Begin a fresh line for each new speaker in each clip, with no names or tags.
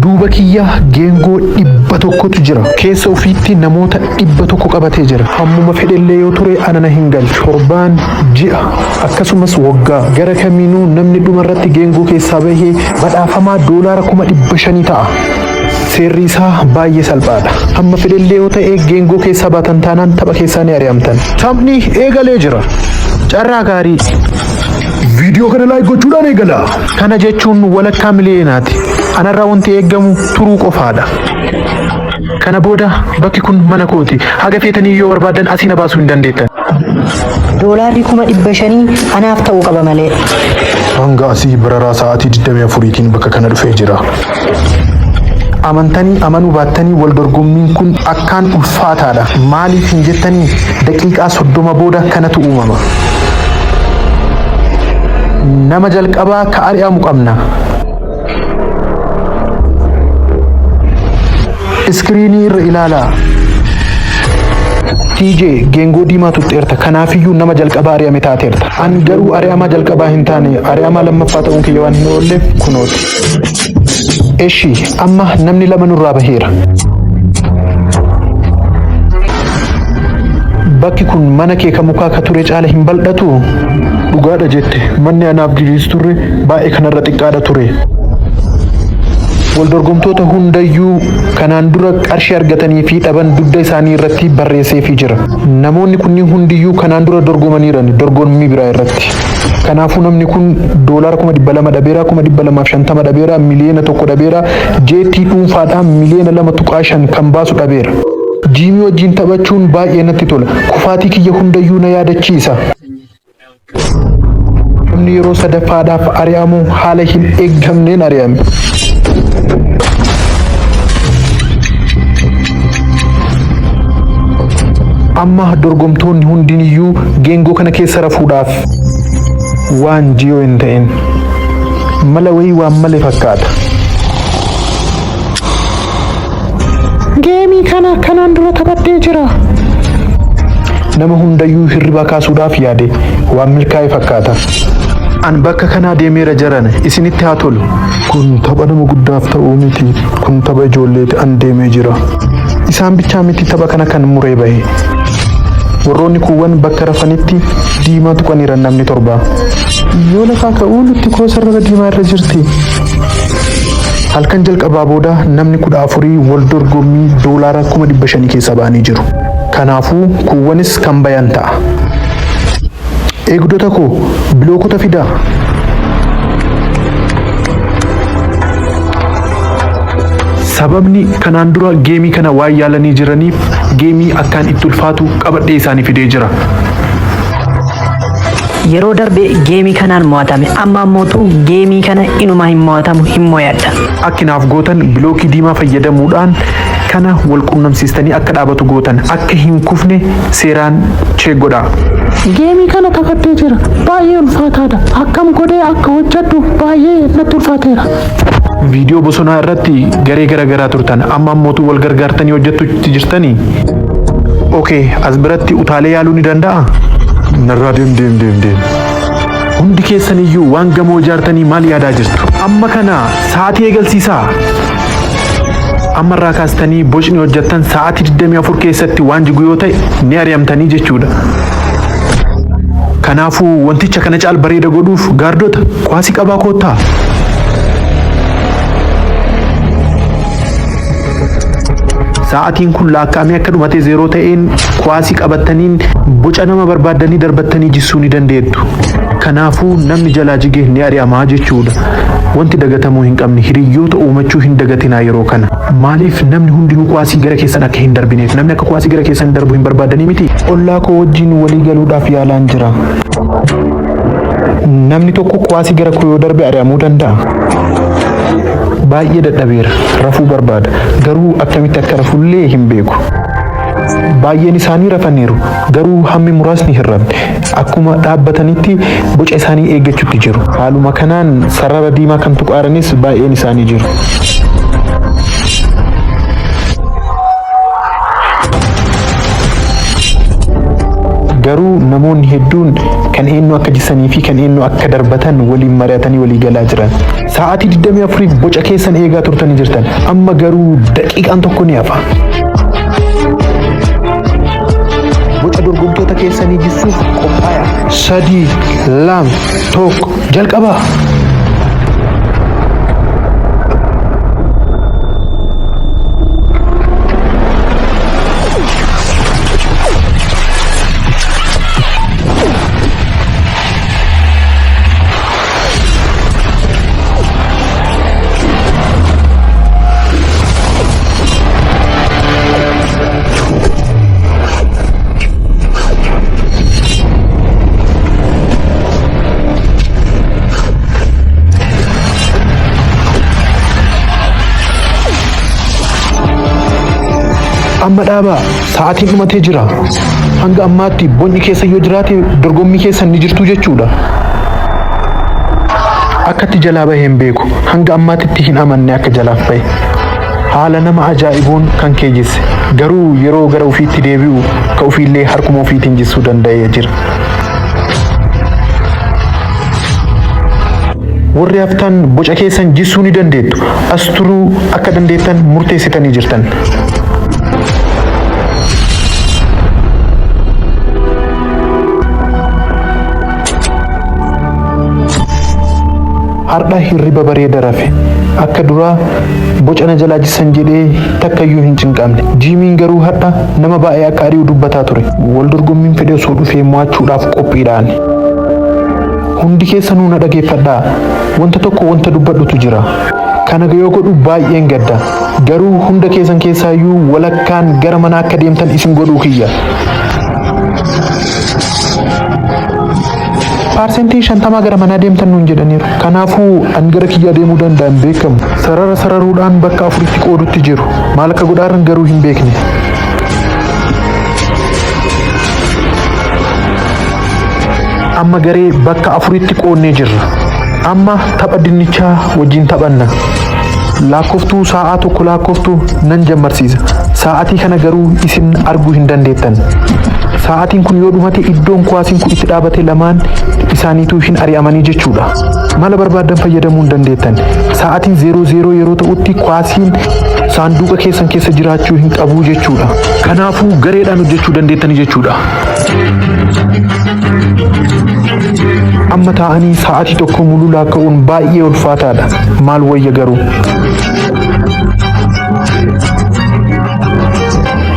Duuba kiyya geengoo 100tu jira. Keessa ofiitti namoota 100 qabatee jira. Hammuma fedhellee yoo ture ana na hin galchu. Torbaan, ji'a, akkasumas waggaa. Gara kamiinuu namni dhuma irratti geengoo keessaa bahee badhaafamaa doolaara 500,000 ta'a. Seerri isaa baay'ee salphaadha. Hamma fedhellee yoo ta'e geengoo keessaa baatan taanaan tapha keessaa ni ari'amtan. Taphni eegalee jira. Carraa gaarii.
Viidiyoo kana like gochuudhaan eegalaa.
Kana jechuun walakkaa miliyeenaati. Anarraa wanti eeggamu turuu qofaadha. Kana booda bakki kun mana kooti. Haga feetanii yoo barbaadan asii na baasuu hin dandeettan.
Doolaarri 500,000 anaaf ta'uu qaba malee.
Hanga asii bararaa sa'aatii 24tiin bakka kana dhufee jira.
Amantanii amanuu baattanii wal dorgommiin kun akkaan ulfaataadha. Maaliif hin jettanii daqiiqaa 30 booda kanatu uumama. Nama jalqabaa ka ari'amu qabna. Iskiriinii irra ilaalaa. TJ geengoo diimaa tuxxeerta. Kanaafiyyuu nama jalqabaa ari'ame taateerta. An garuu ari'amaa jalqabaa hin taane ari'amaa lammaffaa ta'uun kiyya waan hin oolleef kunooti. Eshi amma namni lama nurraa baheera. Bakki kun mana kee ka mukaa ka ture caala hin baldhatu?
Dhugaadha jette manni anaaf Giriis turre baay'ee kanarra xiqqaadha ture.
Wal dorgomtoota hundayyuu kanaan dura qarshii argatanii fi dhaban dugda isaanii irratti barreesseefii jira. Namoonni kunniin hundiyyuu kanaan dura dorgomaniiran dorgommii biraa irratti. Kanaafuu namni kun doolaara 200,000 dhabeera, 250,000 dhabeera, 1,000,000 dhabeera, jeettii dhuunfaadhaan 2.5 miliyoona kan baasu dhabeera. Jiimii wajjin taphachuun baay'ee natti tola. Kufaatii kiyya hundayyuu na yaadachiisa. Namni yeroo sadaffaadhaaf ari'amu haala hin eeggamneen ari'ame. Amma dorgomtoonni hundiniyyuu geengoo kana keessa rafuudhaaf waan jiyoo hin ta'in. Mala wayii waan male fakkaata. Geemii kana kanaan dura taphadhee jira. Nama hundayyuu hirribaa kaasuudhaaf yaade waan milkaa'e fakkaata. An bakka kanaa deemeera jarana isinitti haa tolu.
Kun tapha nama guddaaf ta'uu miti. Kun tapha ijoolleeti an deemee jira.
Isaan bichaa miti tapha kana kan muree bahe. Warroonni kuuwwan bakka rafanitti diimaa tuqaniiran namni torba. Yoo lafaa ka'uu lutti koo sarara diimaa irra jirti. Halkan jalqabaa booda namni 14 wal dorgommii doolaara 500,000 keessaa ba'anii jiru. Kanaafuu kuuwwanis kan bayan ta'a. Eegdota koo bilookota fidaa. Sababni kanaan dura geemii kana waan yaalanii jiraniif geemii akkaan itti ulfaatu qabadhee isaanii fidee jira.
Yeroo darbe geemii kanaan mo'atame. Amma ammootu geemii kana inuma hin mo'atamu hin mo'adha.
Akki naaf gootan bilookii diimaa fayyadamuudhaan kana wal qunnamsiistanii akka dhaabatu gootan akka hin kufne seeraan check godhaa.
Geemii kana taphadhee jira. Baay'ee ulfaataadha. Akkam godhee akka hojjedhu baay'ee natti ulfaateera.
Viidiyoo bosonaa irratti garee gara garaa turtan amma ammootu wal gargaartanii hojjettutti jirtanii? Okay, as biratti utaalee yaaluu ni danda'a?
Narraa deem deem deem deem.
Hundi keessaniyyuu waan gamoo ijaartanii maal yaadaa jirtu? Amma kana sa'aatii eegalsiisaa. Amma irraa kaastanii bocni hojjettan sa'aatii 24 keessatti waan jigu yoo ta'e ni ari'amtanii jechuudha. Kanaafuu wanticha kana caal bareeda godhuuf gaardota kwaasii qabaa koottaa. Sa'aatiin kun lakkaa'amee akka dhumatee zeeroo ta'een kwaasii qabattaniin boca nama barbaaddanii darbattanii jissuu ni dandeettu. Kanaafuu namni jalaa jige ni ari'amaa jechuudha. Wanti dagatamuu hin qabne hiriyyoota uumachuu hin dagatinaa yeroo kana. Maaliif namni hundinuu kwaasii gara keessan akka hin darbineef namni akka kwaasii gara keessan darbu hin barbaadanii miti? Ollaa koo wajjin walii galuudhaaf yaalaan jira. Namni tokko kwaasii gara koo yoo darbe ari'amuu danda'a. Baay'ee dadhabeera. Rafuu barbaada. Garuu akkamitti akka rafullee hin beeku. Baay'een isaanii rafaniiru. Garuu hammi muraasni hin rafne. Akkuma dhaabbatanitti boca isaanii eeggachuutti jiru. Haaluma kanaan sarara diimaa kan tuqaaranis baay'een isaanii jiru. Garuu namoonni hedduun kan eenyu akka jisanii fi kan eenyu akka darbatan waliin mari'atanii walii galaa jiran. Sa'aatii 24f boca keessan eegaa turtanii jirtan. Amma garuu daqiiqaan tokko ni hafa. Boca dorgomtoota keessanii jissuuf qophaa'a. 3, 2, 1, jalqabaa! Amma dhaabaa, sa'aatiin dhumatee jira. Hanga ammaatti bocni keessa yoo jiraate dorgommii keessa ni jirtu jechuudha. Akkatti jalaa bahe hin beeku. Hanga ammaatitti hin amanne akka jalaaf bahe. Haala nama ajaa'ibuun kan kee jisse. Garuu yeroo gara ofiitti deebi'u ka ofiillee harkuma ofiitiin jissuu danda'ee jira. Warri haftan boca keessan jissuu ni dandeettu. As turuu akka dandeettan murteessitanii jirtan. Har'a hirriba bareeda rafe. Akka duraa boca na jalaa jissan jedhee takkayyuu hin cinqamne. Jiimiin garuu har'a nama baay'ee akka ari'u dubbataa ture. Wal dorgommiin fedhe osoo dhufee mo'achuudhaaf qophiidhaan. Hundi keessanuu na dhageeffadhaa. Wanta tokko wanta dubbadhutu jira. Kana yoo godhu baay'een gadda. Garuu hunda keessan keessaayyuu walakkaan gara manaa akka deemtan isin godhuu kiyya. Paarsentiin 50 gara manaa deemtan nuun jedhaniiru. Kanaafuu an gara kiyyaa deemuu danda'an beekamu. Sarara sararuudhaan bakka afuritti qoodutti jiru. Maal akka godhaaran garuu hin beekne. Amma garee bakka afuritti qoodnee jirra. Amma tapha dinnichaa wajjin taphanna. Laakkoftuu sa'aa tokko laakkoftu nan jammarsiisa. Sa'aatii kana garuu isin arguu hin dandeettan. Sa'aatiin kun yoo dhumate iddoon kuwaasiin kun itti dhaabate lamaan isaaniituu hin ari'amanii jechuudha. Mala barbaaddan fayyadamuu hin dandeettan. Sa'aatiin 0-0 yeroo ta'utti kuwaasiin saanduqa keessan keessa jiraachuu hin qabu jechuudha. Kanaafuu gareedhaan hojjechuu dandeettanii jechuudha. Amma taa'anii sa'aatii tokko muluu laakka'uun baay'ee ulfaataadha. Maal wayya garuu?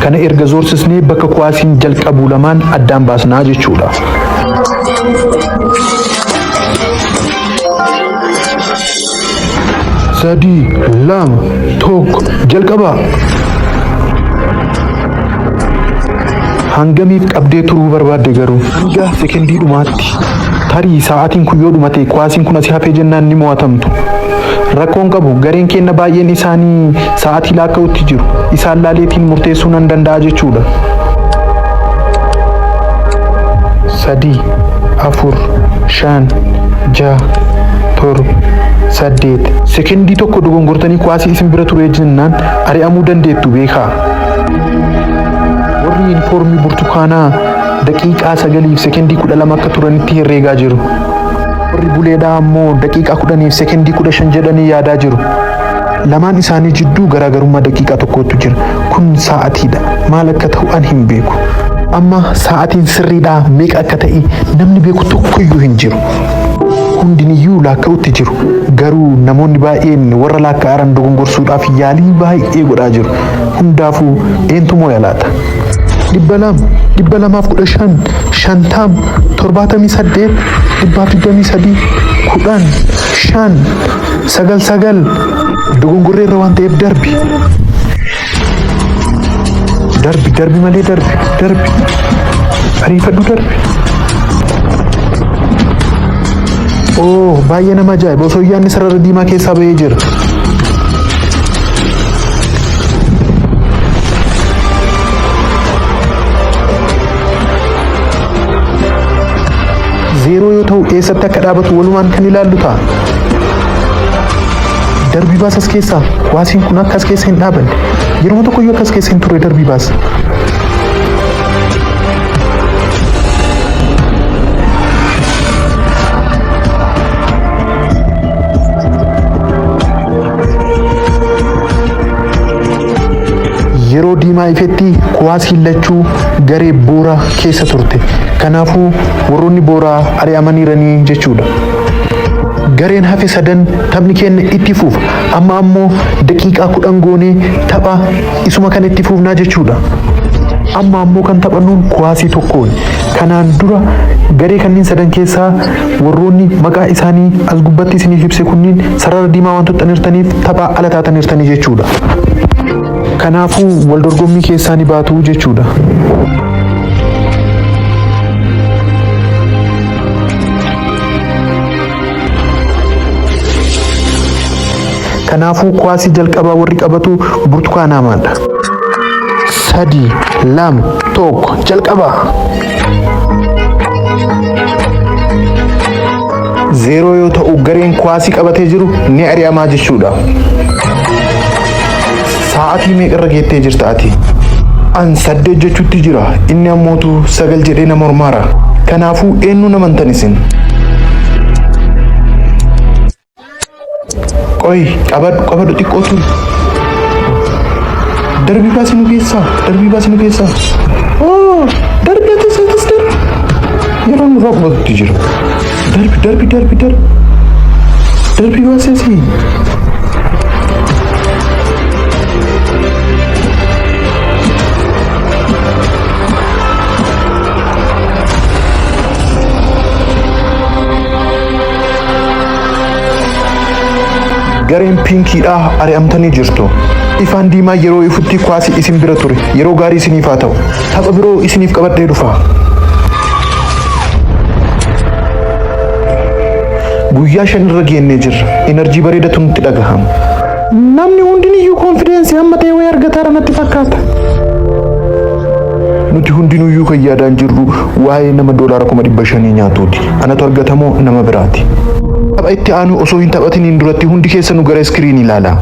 Kana erga zoorsisnee bakka kuwaasiin jalqabu lamaan addaan baasnaa jechuudha. 3, 2, 1, jalqabaa! Hangamiif qabdee turuu barbaadde garuu? Hanga sekendii dhumaatti. Tarii sa'aatiin kun yoo dhumate kuwaasiin kun asii hafee jennaan ni mo'atamtu. Rakkoon qabu gareen keenna baay'een isaanii sa'aatii laakka'utti jiru. Isaan laaleetiin murteessuu nan danda'a jechuudha. 3, 4, 5, 6, 7, 8. Sekendii tokko dogongortanii kuwaasii isin bira turee jennaan ari'amuu dandeettu beekaa. Warri yuunifoormii burtukaanaa daqiiqaa 9f sekendii 12 akka turanitti herreegaa jiru. Warri buleedhaa ammoo daqiiqaa 10f sekendii 15 jedhanii yaadaa jiru. Lamaan isaanii jidduu garaagarummaa daqiiqaa tokkootu jira. Kun sa'atiidha. Maal akka ta'u an hin beeku. Amma sa'atiin sirriidhaa meeqa akka ta'e namni beeku tokkoyyuu hin jiru. Hundiniyyuu laakka'utti jiru. Garuu namoonni baay'een warra laakka'aran dogongorsuudhaaf yaalii baay'ee godhaa jiru. Hundaafuu eentu mooya laata? 200, 215, 50, 78, 123, 10, 5, 9 9 dogongorreerra waan ta'eef darbi. Darbi darbi malee darbi darbi. Ariifadhu darbi. Oo baay'ee nama ajaa'iba osoo yaadni sarara diimaa keessaa bahee jira. Zeeroo yoo ta'u eessatti akka dhaabatu walumaan kan ilaallu ta'a. Darbii baas as keessaa. Kuwaasiin kun akka as keessa hin dhaabanne. Yeroo tokkoyyuu akka as keessa hin turre darbii baas. diimaa ifetti kuwaasiin lachuu garee booraa keessa turte. Kanaafuu warroonni booraa ari'amaniiranii jechuudha. Gareen hafe sadan taphni keenya itti fufa. Amma ammoo daqiiqaa 10 goonee tapha isuma kan itti fufnaa jechuudha. Amma ammoo kan taphannuun kuwaasii tokkoon. Kanaan dura garee kanneen sadan keessaa warroonni maqaa isaanii as gubbatti isiniif ibse kunniin sarara diimaa waan tuxxaniirtaniif tapha ala taataniirtanii jechuudha. Kanaafuu wal dorgommii keessaa ni baatu jechuudha. Kanaafuu kuwaasii jalqabaa warri qabatu burtukaanamaadha. 3, 2, 1 jalqabaa. 0 yoo ta'u gareen kuwaasii qabatee jiru ni ari'amaa jechuudha. Sa'aatii meeqarra geettee jirta ati? An 8 jechuutti jira. Inni ammootu 9 jedhee nama mormaara. Kanaafuu eenyuun amantan isin? Qoy qabadhu qabadhu xiqqoo turi. Darbii baasii nu keessaa. Darbii baasii nu keessaa. Oo darbi atis atis darbi. Yeroo nurraa qubatutti jira. Darbi darbi darbi darbi. Darbii baasii asii. Gareen pinkiidhaa ari'amtanii jirtu. Ifaan diimaa yeroo ifutti kuwaasii isin bira ture. Yeroo gaarii isiniif haa ta'u. Tapha biroo isiniif qabadhee dhufa. Guyyaa 5 irra geennee jirra. Enerjii bareedatu nutti dhagahama.
Namni hundiniyyuu confidence hamma ta'e wayii argataara natti fakkaata.
Nuti hundinuyyuu kan yaadaan jirru waa'ee nama doolaara 500,000 nyaatuuti. Anatu argatamoo nama biraati. Tapha itti aanu osoo hin taphatiniin duratti hundi keessanuu gara iskiriinii ilaalaa.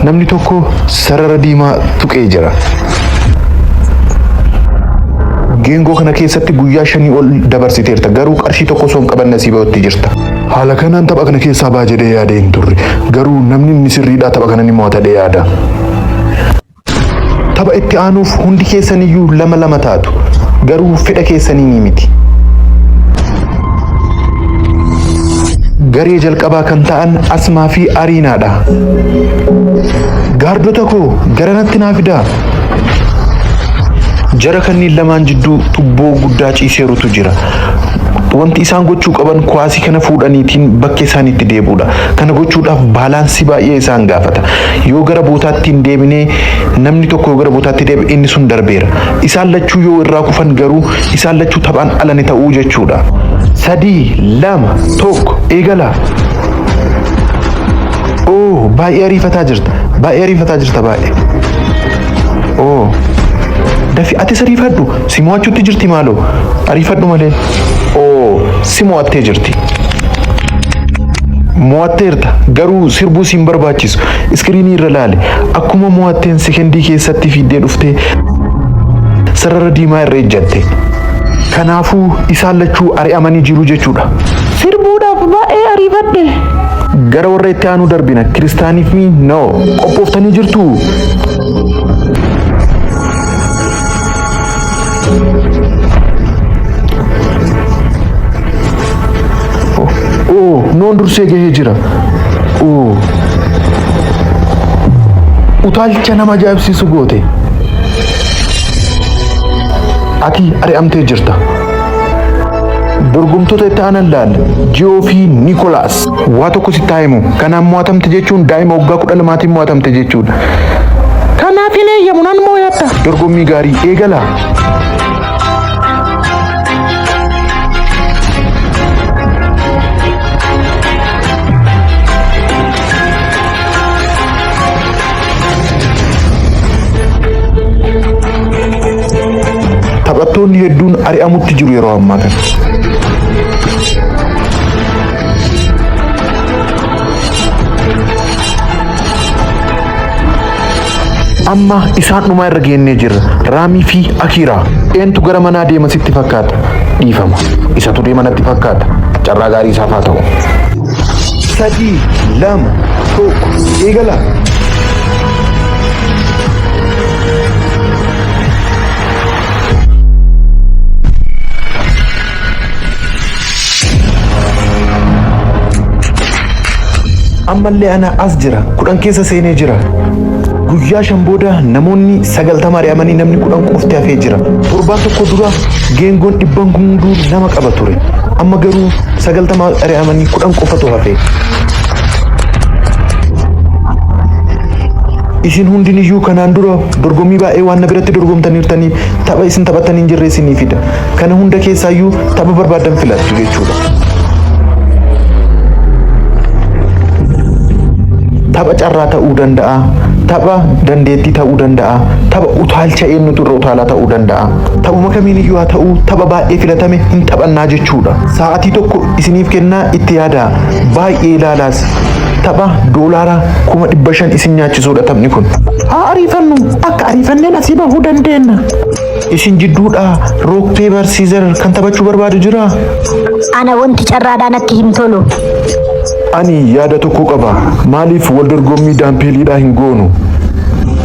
Namni tokko sarara diimaa tuqee jira. Geengoo kana keessatti guyyaa 5 ol dabarsiteerta. Garuu qarshii tokko osoo hin qabanne asii bahutti jirta. Haala kanaan tapha kana keessaa ba'a jedhee yaadee hin turre. Garuu namni inni sirriidhaa tapha kana ni mo'ata jedhee yaada. Tapha itti aanuuf hundi keessaniyyuu lama lama taatu. Garuu fedha keessanii miti. Garee jalqabaa kan ta'an Asmaa fi Ariinaadha. Gaardota koo garanatti naa fidaa. Jara kanneen lamaan jidduu tubboo guddaa ciiseerutu jira. Wanti isaan gochuu qaban kuwaasii kana fuudhaniitiin bakka isaaniitti deebi'uudha. Kana gochuudhaaf baalaansii baay'ee isaan gaafata. Yoo gara bootaatti hin deebinee namni tokko yoo gara bootaatti deebi'e inni sun darbeera. Isaan lachuu yoo irraa kufan garuu isaan lachuu taphaan ala ni ta'uu jechuudha. 3, 2, 1 eegala. Oo baay'ee ariifataa jirta. Baay'ee ariifataa jirta baay'ee. Oo. Dafi atis ariifadhu. Si mo'achuutti jirti maaloo. Ariifadhu malee. Oo si mo'attee jirti. Mo'atteerta garuu sirbuu si hin barbaachisu. Iskiriinii irra laali. Akkuma mo'atteen sekendii keessatti fiiddee dhuftee sarara diimaa irra ejjatte. Kanaafuu isaan lachuu ari'amanii jiru jechuudha.
Sirbuudhaaf baay'ee ariifadhe.
Gara warra itti aanuu darbina. Kiristaaniif mi? No. Qophooftanii jirtu. Oo, noon dursee gahee jira. Oo. Utaalcha nama ajaa'ibsiisu goote. Ati ari'amtee jirta. Dorgomtoota itti aanan laal. Jiyoo fi Nikolaas. Waa tokko sitti haa himu. Kanaan mo'atamte jechuun daa'ima waggaa 12tiin mo'atamte jechuudha.
Kanaaf hin eeyyamu nan mooyadha.
Dorgommii gaarii eegalaa. Taphattoonni hedduun ari'amutti jiru yeroo ammaa kana. Amma isaan dhumaa irra geennee jirra. Raamii fi Akiiraa. Eentu gara manaa deema sitti fakkaata? Dhiifama. Isatu deema natti fakkaata. Carraa gaarii isaaf haa ta'u. 3, 2, 1 eegala. Ammallee ana as jira. 10 keessa seenee jira. Guyyaa 5 booda namoonni 90 ari'amanii namni 10 qofti hafee jira. Torbaan tokko dura geengoon dhibban hunduu nama qaba ture. Amma garuu 90 ari'amanii 10 qofatu hafe. Isin hundiniyyuu kanaan dura dorgommii baay'ee waan na biratti dorgomtaniirtaniif tapha isin taphattanii hin jirre isinii fida. Kana hunda keessaayyuu tapha barbaadan filattu jechuudha. Tapha carraa ta'uu danda'a, tapha dandeettii ta'uu danda'a, tapha utaalcha eenyutu irra utaalaa ta'uu danda'a. Taphuma kamiiniyyuu haa ta'uu tapha baay'ee filatame hin taphannaa jechuudha. Sa'aatii tokko isiniif kennaa itti yaadaa. Baay'ee ilaalaas. Tapha doolaara 500,000 isin nyaachisuudha taphni kun.
Haa ariifannu. Akka ariifanneen asii bahuu dandeenya.
Isin jidduudhaa rock paper scissor kan taphachuu barbaadu jiraa?
Ana wanti carraadhaa natti hin tolu.
Ani yaada tokko qaba. Maaliif wal dorgommii daampeeliidhaa hin goonu?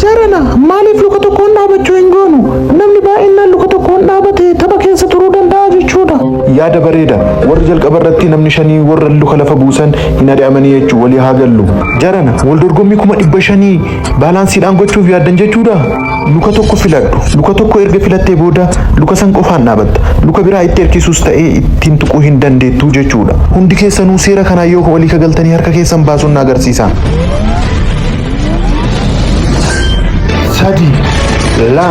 Jarana, maaliif luka tokkoon dhaabachuu hin goonu? Namni baay'inaan luka tokkoon dhaabate tapha keessa turuu danda'a jechuudha.
Yaada bareeda. Warri jalqaba irratti namni shanii warra luka lafa buusan hin ari'amanii jechuu walii haa gallu. Jarana, wal dorgommii 500,000 baalaansiidhaan gochuuf yaaddan jechuudha? Luka tokko filadhu. Luka tokko erga filattee booda luka san qofaan dhaabatta. Luka biraa itti hirkisuus ta'ee ittiin tuquu hin dandeettu jechuudha. Hundi keessanuu seera kanaa yoo walii kagaltanii harka keessan baasuun na agarsiisa. 3, 2,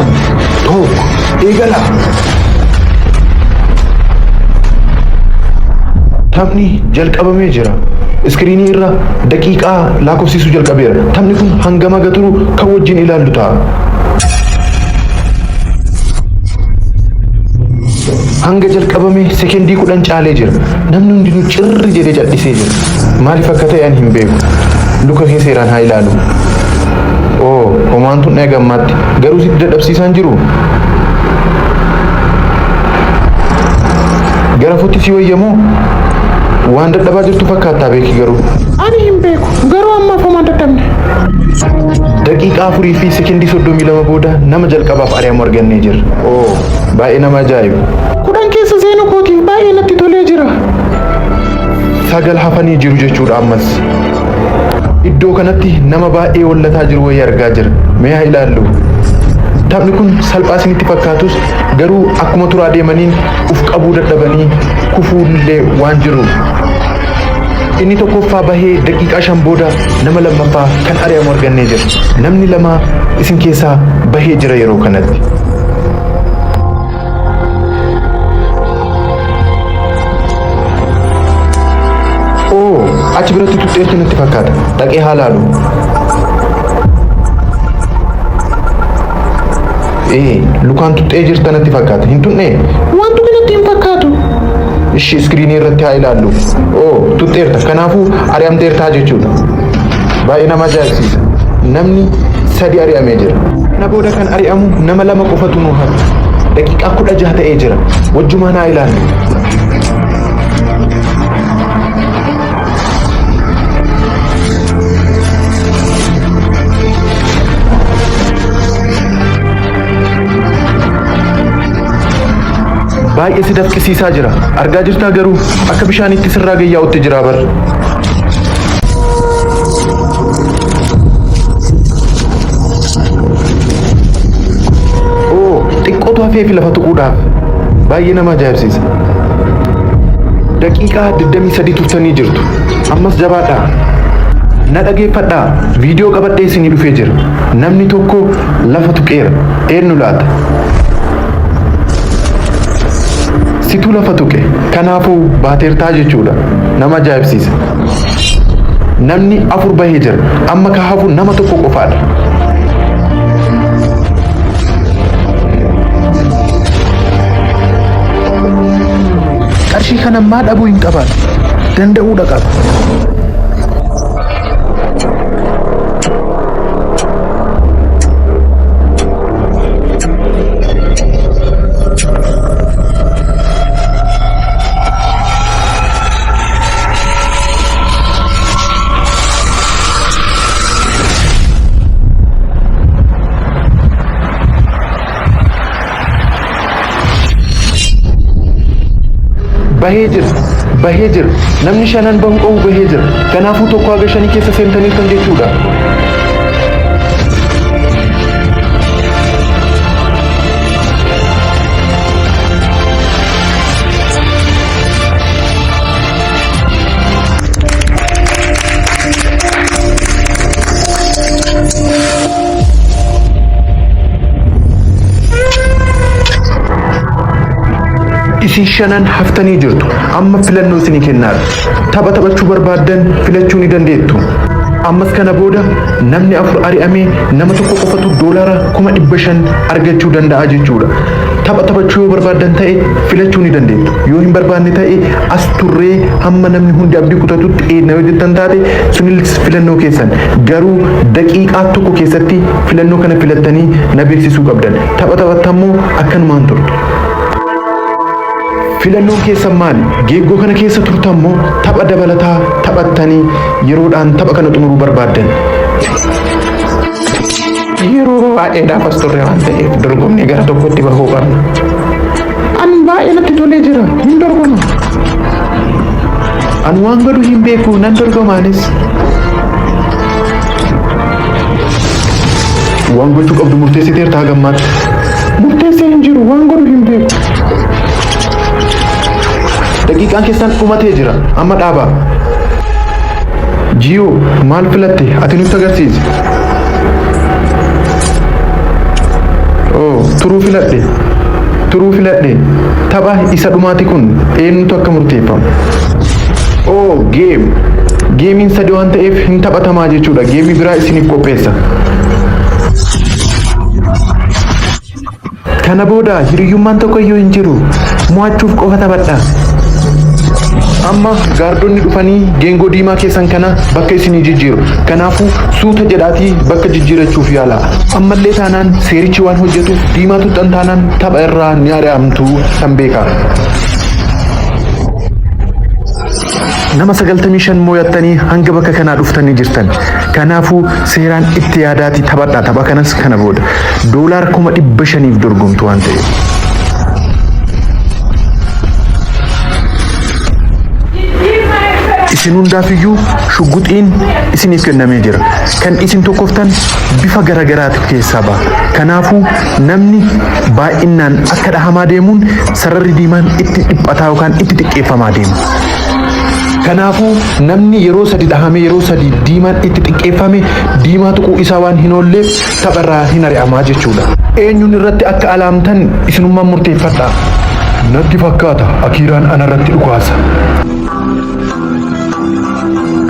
1, eegala! Taphni jalqabamee jira. Iskiriinii irra daqiiqaa lakkoofsisuu jalqabeera. Taphni kun hangam haga turu kan wajjin ilaallu ta'a. Hanga jalqabame sekendii 10 caalee jira. Namni hundinuu cirri jedhee cal'isee jira. Maaliif akka ta'e ani hin beeku. Luka kee seeraan haa ilaalu. Oo, homaan tun haga ammaatti. Garuu sitti dadhabsiisaan jiru. Gara futti si wayyamoo? Waan dadhabaa jirtu fakkaattaa beeki garuu.
Ani hin beeku. Garuu ammaaf homaa dadhabne.
Daqiiqaa 4 fi sekendii 32 booda nama jalqabaaf ari'amu argannee jirra. Oo, baay'ee nama ajaa'ibu.
10 keessa seenuu kootiif baay'ee natti tolee jira.
9 hafanii jiru jechuudha ammas. Iddoo kanatti nama baay'ee hollataa jiru wayii argaa jira. Mee haa ilaallu. Taphni kun salphaa isinitti fakkaatus garuu akkuma turaa deemaniin uf qabuu dadhabanii kufuullee waan jiru. Inni tokkoffaa bahee daqiiqaa 5 booda nama lammaffaa kan ari'amu argannee jirra. Namni lama isin keessaa bahee jira yeroo kanatti. Oo, achi biratti tuxxeertu natti fakkaata. Dhaqee haa laalu. Ee, lukaan tuxxee jirta natti fakkaata. Hin tuqnee?
Wantu kanatti hin fakkaatu.
Ishi iskiriinii irratti haa ilaallu. Oo, tuxxeerta. Kanaafuu ari'amteertaa jechuudha. Baay'ee nama ajaa'ibsiisa. Namni sadi ari'amee jira. Kana booda kan ari'amu nama lama qofatu nu hafe. Daqiiqaa 16 ta'ee jira. Wajjumaan haa ilaallu. Baay'ee si dafqisiisaa jira. Argaa jirtaa garuu akka bishaanitti sirraa gayyaa'utti jira bar. Oo, xiqqootu hafee fi lafa tuquudhaaf. Baay'ee nama ajaa'ibsiisa. Daqiiqaa 23 turtanii jirtu. Ammas jabaadhaa. Na dhageeffadhaa. Viidiyoo qabadhee isinii dhufee jira. Namni tokko lafa tuqeera. Eenyu laata? Situ lafa tuqe. Kanaafuu baateertaa jechuudha. Nama ajaa'ibsiisa. Namni afur bahee jira. Amma ka hafu nama tokko qofaadha.
Qarshii kana ammaa dhabuu hin qabaatu. Danda'uudha qaba.
Bahee jira. Bahee jira. Namni shanan bahuu qabu bahee jira. Kanaafuu tokko haga shanii keessa seentaniirtan jechuudha. Isin shanan haftanii jirtu. Amma filannoo isinii kennaadha. Tapha taphachuu barbaaddan filachuu ni dandeettu. Ammas kana booda namni afur ari'amee nama tokko qofatu doolaara 500,000 argachuu danda'a jechuudha. Tapha taphachuu yoo barbaaddan ta'e filachuu ni dandeettu. Yoo hin barbaanne ta'e as turree hamma namni hundi abdii kutatutti eegna yoo jettan taate sunis filannoo keessan. Garuu daqiiqaa tokko keessatti filannoo kana filattanii na beeksisuu qabdan. Tapha taphattammoo akkanumaan turtu. Filannoon keessan maali? Geengoo kana keessa turtan moo tapha dabalataa taphattanii yeroodhaan tapha kana xumuruu barbaaddan?
Yeroo baay'eedhaaf as turre waan ta'eef dorgomnee gara tokkotti bahuu qabna. An baay'ee natti tolee jira. Hin dorgoma.
An waan godhu hin beeku nan dorgomaanis. Waan gochuu qabdu murteessiteerta haga ammaatti.
Murteessee hin jiru. Waan godhu hin beeku.
Daqiiqaan keessan dhumatee jira. Amma dhaabaa. Jiyoo maal filatte ati nutti agarsiisi. Oh, turuu filadhe. Turuu filadhe. Tapha isa dhumaati kun eenyutu akka murteeffamu. Oh, game. Geemiin sadi waan ta'eef hin taphatamaa jechuudha. Geemii biraa isiniif qopheessa. Kana booda hiriyyummaan tokko iyyuu hin jiru. Mo'achuuf qofa taphadha. Amma gaardonni dhufanii geengoo diimaa keessan kana bakka isinii jijjiiru. Kanaafuu suuta jedhaatii bakka jijjiirachuuf yaala. Ammallee taanaan seerichi waan hojjetuuf diimaa tuxxan taanaan tapha irraa ni ari'amtu san beeka. Nama 95 moo'attanii hanga bakka kanaa dhuftanii jirtan. Kanaafuu seeraan itti yaadaatii taphadhaa tapha kanas kana booda. Doolaara 500,000f dorgomtu waan ta'eef. Isin hundaafiyyuu shugguxiin isiniif kennamee jira. Kan isin tokkoftan bifa garagaraatu keessaa baha. Kanaafuu namni baay'innaan akka dhahamaa deemuun sararri diimaan itti dhiphataa yookaan itti xiqqeeffamaa deema. Kanaafuu namni yeroo sadi dhahamee yeroo sadi diimaan itti xiqqeeffame diimaa tuquu isaa waan hin oolleef tapharraa hin ari'amaa jechuudha. Eenyuun irratti akka alaamtan isinummaan murteeffadhaa.
Natti fakkaata Akiiraan anarratti dhukaasa.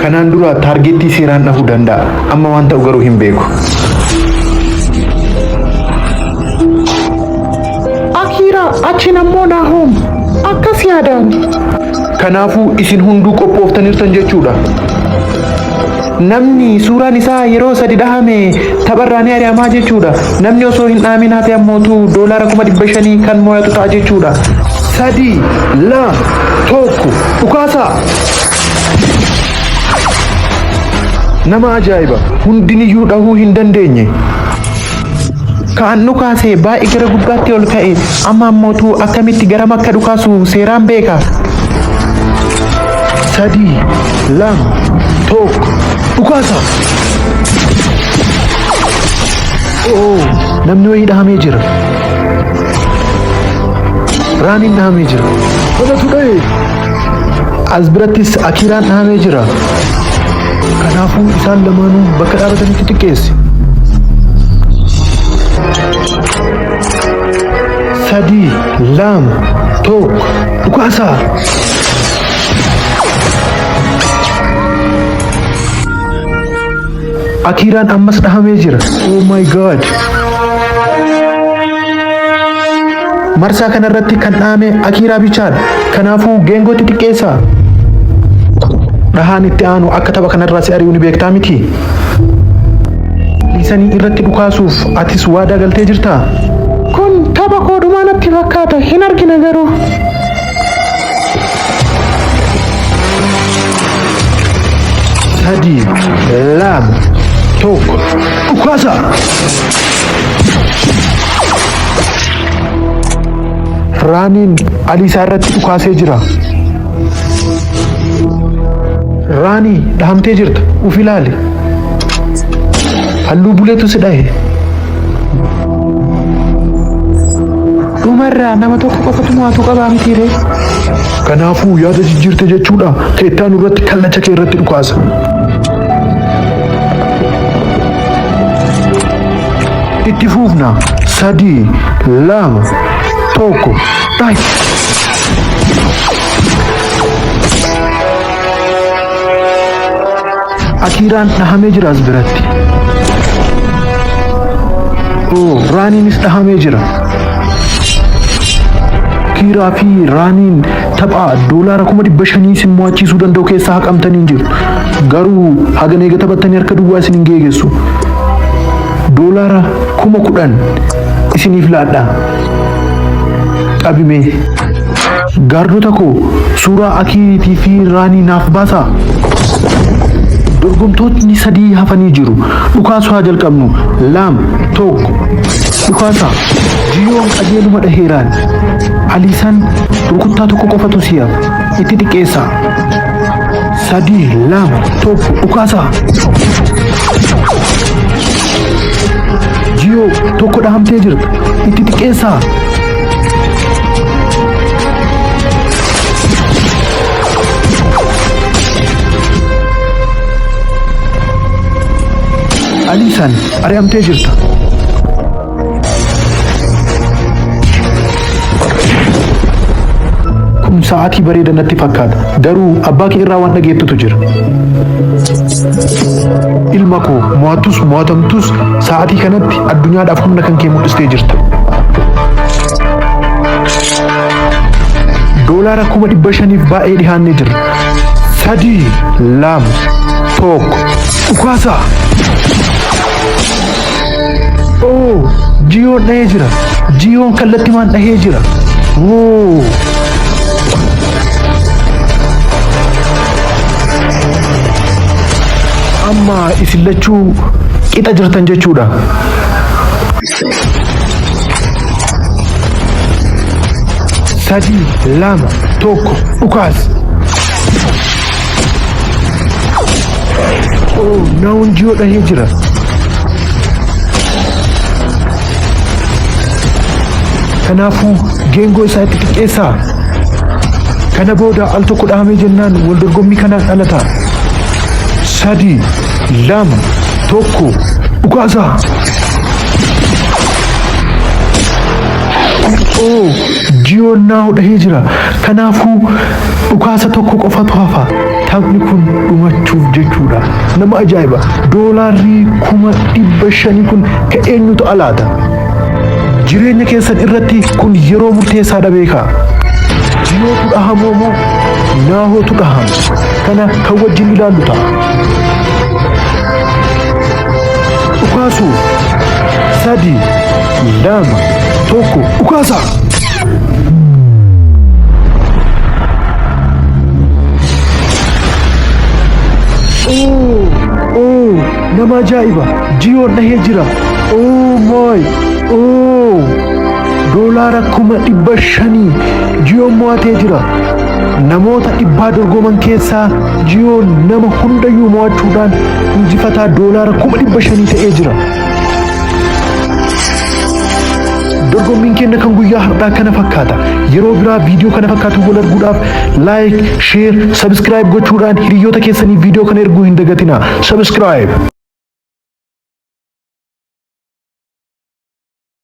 Kanaan dura taargeettii seeraan dhahuu danda'a. Amma waan ta'u garuu hin beeku.
Akiiraa achiin ammoo Naahoom. Akkas yaadaan.
Kanaafuu isin hunduu qophooftaniirtan jechuudha. Namni suuraan isaa yeroo sadi dhahame tapharraa ni ari'amaa jechuudha. Namni osoo hin dhahamin hafe ammootu doolaara 500,000 kan mo'atu ta'a jechuudha. Sadii, lama, tokko, dhukaasaa! Nama ajaa'iba! Hundiniyyuu dhahuu hin dandeenye. Kaan dhukaase baay'ee gara gubbaatti ol ka'e amma ammootu akkamitti garam akka dhukaasu seeraan beeka. Sadii, lama, tokko, dhukaasa! Oo, namni wayii dhahamee jira. Raaniin dhahamee jira.
Anatu dha'e.
As birattis Akiiraan dhahamee jira. Kanaafuu isaan lamaanuu bakka dhaabatanitti xiqqeessi. Sadii, lama, tokko, dhukaasaa! Akiiraan ammas dhahamee jira. Oh my god! Marsaa kanarratti kan dhahame Akiiraa bichaadha. Kanaafuu geengootti xiqqeessaa. Dhahaan itti aanu akka tapha kanarraa si ari'u ni beektaa miti? Dhiisanii irratti dhukaasuuf atis waadaa galtee jirtaa?
Kun tapha koodhumaa natti fakkaata. Hin argina garuu.
Sadii, lama, tokko, dhukaasa! Raaniin Aliisaa irratti dhukaasee jira. Raanii dhahamtee jirta. Uf ilaali. Halluu buleetu si dhahe.
Dhumarraa nama tokko qofatu mo'atu qabaa mitiiree.
Kanaafuu yaada jijjiirte jechuudha. Keettaan irratti kallacha kee irratti dhukaasa. Itti fuufna. 3, 2, 1. Dhahi. Akiiraan dhahamee jira as biratti. Oo, Raaniinis dhahamee jira. Kiiraa fi Raaniin tapha $500,000 isin mo'achiisuu danda'u keessaa haqamtanii hin jiru. Garuu hagan eega taphattanii harka duwwaa isin hin geegessu. $10,000 isiniif laadha. Qabimee. Gaardota koo suuraa Akiiriitii fi Raanii naaf baasaa. Dorgomtootni sadii hafanii jiru. Dhukaasuu haa jalqabnu. 2, 1. Dhukaasa. Jiyoon qajeeluma dhaheeraan. Aliisan rukuttaa tokko qofatu si hafa. Itti xiqqeessaa. 3, 2, 1. Dhukaasa. Jiyoo tokko dhahamtee jirta. Itti xiqqeessaa. Aliisan ari'amtee jirta. Kun sa'aatii bareeda natti fakkaata. Garuu abbaa kee irraa waan dhageettutu jira. Ilma koo mo'attus mo'atamtus sa'aatii kanatti addunyaadhaaf humna kan kee mul'istee jirta. $500,000 baay'ee dhihaannee jirra. 3, 2, 1. Dhukaasa! Oo, Jiyoon dhahee jira. Jiyoon kallattimaan dhahee jira. Woo! Amma isin lachuu qixa jirtan jechuudha. 3, 2, 1. Dhukaas! Oo, naawun jiyoo dhahee jira. Kanaafuu geengoo isaa itti xiqqeessaa. Kana booda al tokko dhahamee jennaan wal dorgommii kanaan dhalata. 3, 2, 1. Dhukaasaa! Oo, jiyoon naahu dhahee jira. Kanaafuu dhukaasa tokko qofatu hafa. Taphni kun dhumachuuf jechuudha. Nama ajaa'iba. $500,000 kun ka eenyutu alaata? Jireenya keessan irratti kun yeroo murteessaadha beekaa. Jiyootu dhahamoo moo naahootu dhahama? Kana kan wajjin ilaallu ta'a. Dhukaasuu. 3, 2, 1. Dhukaasa! Oo, oo, nama ajaa'iba. Jiyoon dhahee jira. Oh my, oh. $500,000 Jiyoon mo'atee jira. Namoota dhibbaa dorgoman keessaa Jiyoon nama hundayyuu mo'achuudhaan injifataa $500,000 ta'ee jira. Dorgommiin keenya kan guyyaa har'aa kana fakkaata. Yeroo biraa viidiyoo kana fakkaatu wal arguudhaaf like, share, subscribe gochuudhaan hiriyoota keessanii viidiyoo kana erguu hin dagatinaa. Subscribe.